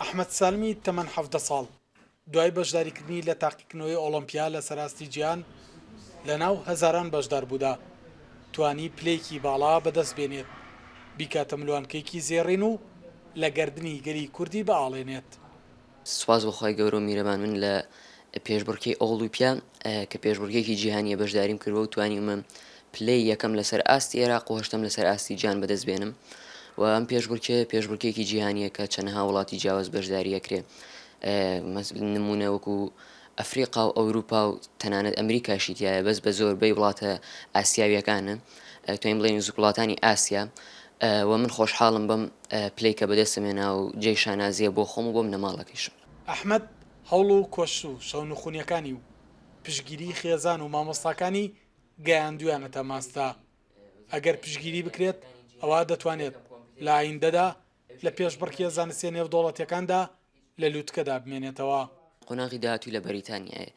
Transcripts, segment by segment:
ئەحمەد سالمی تەمەن 17 ساڵ دوای بەشداریکردنی لە تاقیکردنەوەی ئۆڵۆمپیا لەسەر ئاستی جیهان لەناو هەزاران بەشداربوودا توانی پلەیەکی باڵا بەدەست بێنێت، بیکاتە ملوانکەیەکی زێڕین و لە گەردنی گەلی کوردی بئاڵێنێت. سوپاس بۆ خوای گەورە و میرەبان من لە پێشبڕکێی ئۆڵوپیا کە پێشبڕکێکی جیهانیە بەشداریم کردوە و توانیومە پلەی یەکەم لەسەر ئاستی ئێراق و هەشتەم لەسەر ئاستی جیهان بەدەست بێنم و ئەم پێشبڕکێ پێشبڕکێکی جیهانیە کە چەنەها وڵاتی جیاواز بەشداری ئەکرێ نمونە وەکو ئەفریقا و ئەوروپا و تەنانەت ئەمریکاشی تایە بەس بە زۆربەی وڵاتە ئاسیاویەکانن توانین بڵێین نزیک وڵاتانی ئاسیا و من خۆشحاڵم بەم پلەی کە بەدەستم هێنا و جێی شانازیە بۆ خۆم و بۆ بنەماڵەکەیشم. ئەحمەد هەوڵ و کۆشش و شەونخونیەکانی و پشتگیری خێزان و مامۆستاکانی گەیاندویانەتە ماستە، ئەگەر پشتگیری بکرێت ئەوا دەتوانێت لە ئایندەدا لە پێشبڕکێ زانستیە نێودەوڵەتیەکاندا لە لوتکەدا بمێنێتەوە. قۆناغی داهاتووی لە بەریتانیایە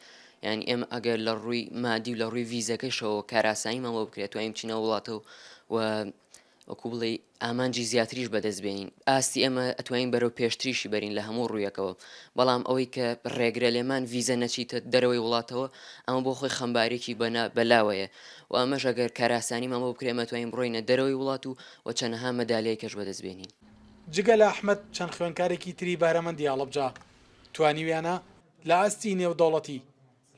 یانی ئێمە ئەگەر لە ڕووی مادی و لە ڕووی ڤیزەکەشەوە کارئاسانیمان بۆ بکرێت توانین بچینە ئەو وڵاتە و وەکو بڵێی ئامانجی زیاتریش بەدەست بێنین ئاستی ئێمە ئەتوانین بەرەو پێشتریشی بەرین لە هەموو ڕوویەکەوە بەڵام ئەوەی کە ڕێگرە لێمان ڤیزە نەچیتە دەرەوەی وڵاتەوە ئەمە بۆ خۆی خەمبارێکی بەنا بەلاوەیە و ئەمەش ئەگەر کارئاسانیمان بۆ بکرێ ئێمە توانین بڕۆینە دەرەوەی وڵات و و چەنەها مەدالیای کەش بەدەست بێنین. جگە لە ئەحمەد چەند خوێندکارێکی تری بەهرەمەندی هەڵەبجە توانیویانە لە ئاستی نێودەوڵەتی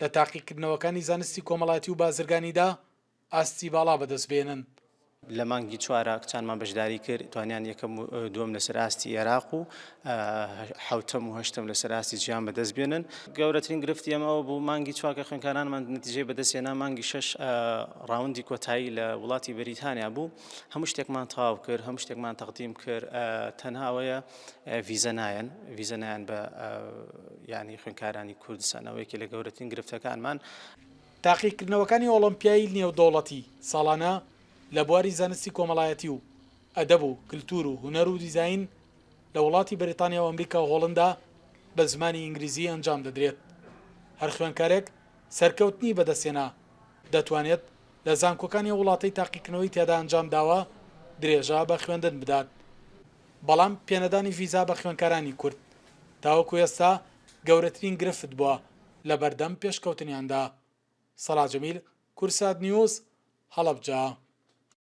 لە تاقیکردنەوەکانی زانستی کۆمەڵایەتی و بازرگانیدا ئاستی باڵا بەدەست بێنن. لە مانگی چوارا کچانمان بەشداری کرد، توانیان یەکەم و دووەم لەسەر ئاستی ئێراق و حەوتەم و هەشتەم لەسەر ئاستی جیهان بەدەست بێنن. گەورەترین گرفتی ئێمە ئەوە بوو مانگی چوار کە خوێندکارانمان نەتیجەی بەدەست هێنا، مانگی شەش ڕاوندی کۆتایی لە وڵاتی بەریتانیا بوو، هەموو شتێکمان تەواو کرد، هەموو شتێکمان تەقدیم کرد، تەنها ئەوەیە ڤیزە نایەن، ڤیزە نایەن بە یانی خوێندکارانی کوردستان، ئەوە یەکێ لە گەورەترین گرفتەکانمان. تاقیکردنەوەکانی ئۆڵۆمپیای نێودەوڵەتی ساڵانە لە بواری زانستی کۆمەڵایەتی و ئەدەب و کلتور و هونەر و دیزاین لە وڵاتی بەریتانیا و ئەمریکا و هۆڵندا بە زمانی ئینگلیزی ئەنجام دەدرێت. هەر خوێندکارێک سەرکەوتنی بەدەستهێنا دەتوانێت لە زانکۆکانی ئەو وڵاتەی تاقیکردنەوەی تیادا ئەنجام داوە درێژە بە خوێندن بدات. بەڵام پێنەدانی ڤیزا بە خوێندکارانی کورد تاوەکو ئێستا گەورەترین گرفت بووە لەبەردەم پێشکەوتنیاندا. سەڵاح جەمیل، کوردسات نیوز، هەڵەبجە.